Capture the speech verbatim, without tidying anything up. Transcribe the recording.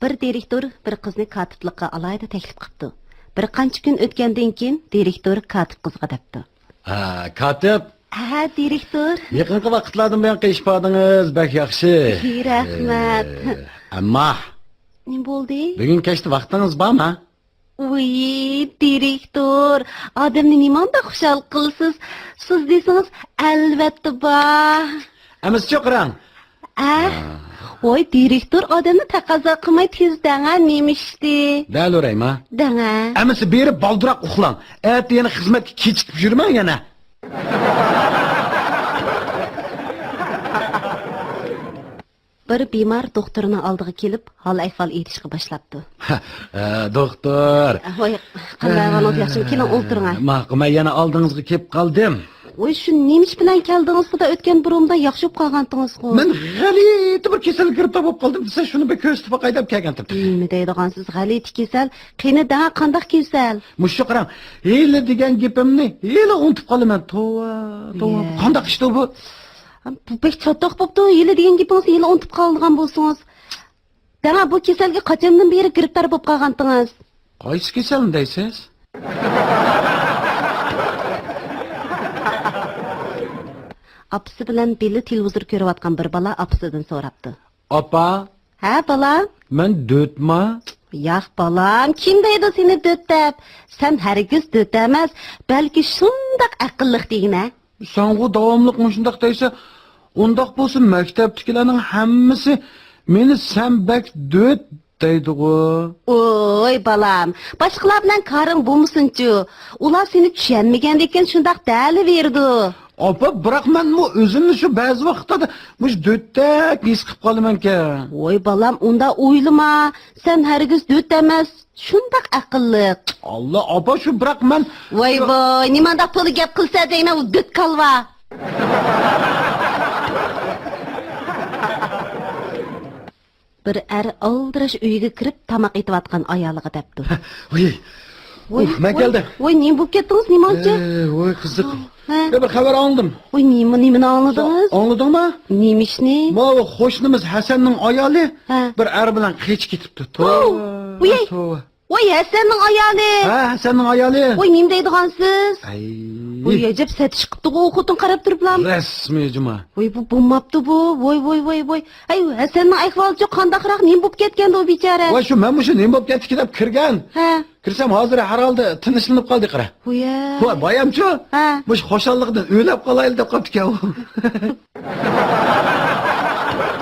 بىر دىرېكتور بىر قىزنى كاتىپلىققا ئالاھىدە تەكلىپ قىپتۇ. بىر قانچە كۈن ئۆتكەندىن كېيىن دىرېكتور كاتىپ قىزغا دەپتۇ. ھە، كاتىپ. ھە، دىرېكتور. يېقىنقى ۋاقىتلاردىن بۇيانقى ئىپادىڭىز بەك ياخشى. رەھمەت. ئەمما. نېمە بولدى؟ بۈگۈن كەچتە ۋاقتىڭىز بارمۇ؟ ۋىي، دىرېكتور، ئادەمنى نېمانداق خۇشال قىلىسىز؟ سىز دېسىڭىز، ئەلۋەتتە بار. ئەمىسىچۇ قاراڭ. ئە؟ ۋاي، دىرېكتور ئادەمنى تەقەززا قىلماي تېز دەڭە نېمە ئىشتى؟ دەلۇرايما. دەڭە. ئەمىسە بېرىپ بالدۇراق ئۇخلاڭ. ئەتە يەنە خىزمەتكە كېچىكىپ يۈرمەڭ يەنە. بىر بىمار دوختۇرنىڭ ئالدىغا كېلىپ، ھال-ئەھۋال ئېيتىشقا باشلاپتۇ. ئە، دوختۇر. ۋاي، قانداق ئەھۋالىڭىز، ياخشىمۇ؟ كېلىڭ، ئولتۇرۇڭ. ماقۇل، مەن يەنە ئالدىڭىزغا كېلىپ قالدىم. ۋاي، شۇ نېمە ئىش بىلەن كەلدىڭىز؟ خۇدا، ئۆتكەن بۇرۇندا ياخشى بولۇپ قالغانتىڭىزغۇ. مەن غەلىتە بىر كېسەلگە گىرىپتار بولۇپ قالدىم دېسە، شۇنى بىر كۆرسىتىپ باقاي دەپ كەلگەنتىم. نېمە دەيدىغانسىز، غەلىتە كېسەل؟ قېنى دەڭە، قانداق كېسەل؟ مۇشۇ قاراڭ، ھېلى دېگەن گېپىمنى ھېلى ئۇنتۇپ قالىمەن. توۋا، توۋا. يە. قانداق ئىشتۇ بۇ؟ بۇ بەك چاتاق بوپتۇ، ھېلى دېگەن گېپىڭىزنى ھېلى ئۇنتۇپ قالىدىغان بولسىڭىز. دەڭە، بۇ كېسەلگە قاچاندىن بېرى گىرىپتار بولۇپ قالغانتىڭىز؟ قايسى كېسەلنى دەيسىز؟ ئاپىسى بىلەن بىللە تېلېۋىزور كۆرۈۋاتقان بىر بالا ئاپىسىدىن سوراپتۇ. ئاپا. ھە، بالام؟ مەن دۆتما؟ ياق، بالام، كىم دەيدۇ سېنى دۆت دەپ؟ سەن ھەرگىز دۆت ئەمەس، بەلكى شۇنداق ئەقىللىق دېگىنە. سەنغۇ داۋاملىق مۇشۇنداق دەيسە، ئۇنداق بولسا مەكتەپتىكىلەرنىڭ ھەممىسى مېنى سەن بەك دۆت دەيدىغۇ. ئوي، بالام، باشقىلار بىلەن كارىڭ بولمىسۇنچۇ. ئۇلار سېنى چۈشەنمىگەندىكىن شۇنداق دەيلىۋېرىدۇ. ئاپا، بىراق مەنمۇ ئۆزۈمنى شۇ بەزى ۋاقىتلاردا مۇشۇ دۆتتەك ھېس قىلىپ قالىمەنكەن. ۋوي، بالام، ئۇنداق ئويلىما. سەن ھەرگىز دۆت ئەمەس، شۇنداق ئەقىللىق. ئاللا، ئاپا، شۇ بىراق مەن ۋاي، ۋاي، نېمانداق تولا گەپ قىلسا دەيمەن، ئۇ دۆت كالۋا. بىر ئەر ئالدىراش ئۆيىگە كىرىپ، تاماق ئېتىۋاتقان ئايالىغا دەپتۇ. ۋوي. ۋوي، ئۇھ، مەن ۋوي، كەلدىم. ۋوي، نېمە بولۇپ كەتتىڭىز، نېمانچە؟ ئە، ۋوي، قىزىق. ھە. يا، بىر خەۋەر ئاڭلىدىم. ۋوي، نېمە، نېمىنى ئاڭلىدىڭىز؟ ئاڭلىدىڭما؟ نېمە ئىشنى؟ ماۋۇ قوشنىمىز ھەسەننىڭ ئايالى ھە. بىر ئەر بىلەن قېچىپ كېتىپتۇ. توۋا، ۋوي. توۋا. ۋوي، ھەسەننىڭ ئايالى. ھە، ھەسەننىڭ ئايالى. ۋوي، نېمە دەيدىغانسىز؟ ئەي. ۋوي، ئەجەب سەت چىقىپتىغۇ ئۇ خوتۇن قاراپ تۇرۇپلا. رەسمىي جۇما. ۋوي، بۇ بولماپتۇ بۇ. ۋوي، ۋوي، ۋوي، ۋوي. ئەي، ھەسەننىڭ ئەھۋالىچۇ قانداقراق، نېمە بولۇپ كەتكەندۇ ئۇ بىچارە؟ ۋاي، شۇ مەنمۇ شۇ نېمە بولۇپ كەتتىكىن دەپ كىرگەن. ھە. كىرسەم ھازىر ھەر ھالدا تىنچلىنىپ قالدى قارا. ۋوي. ۋاي، بايامچۇ؟ ھە. مۇشۇ خۇشاللىقىدىن ئۆلۈپ قالايلى دەپ قاپتىكەن ئۇ.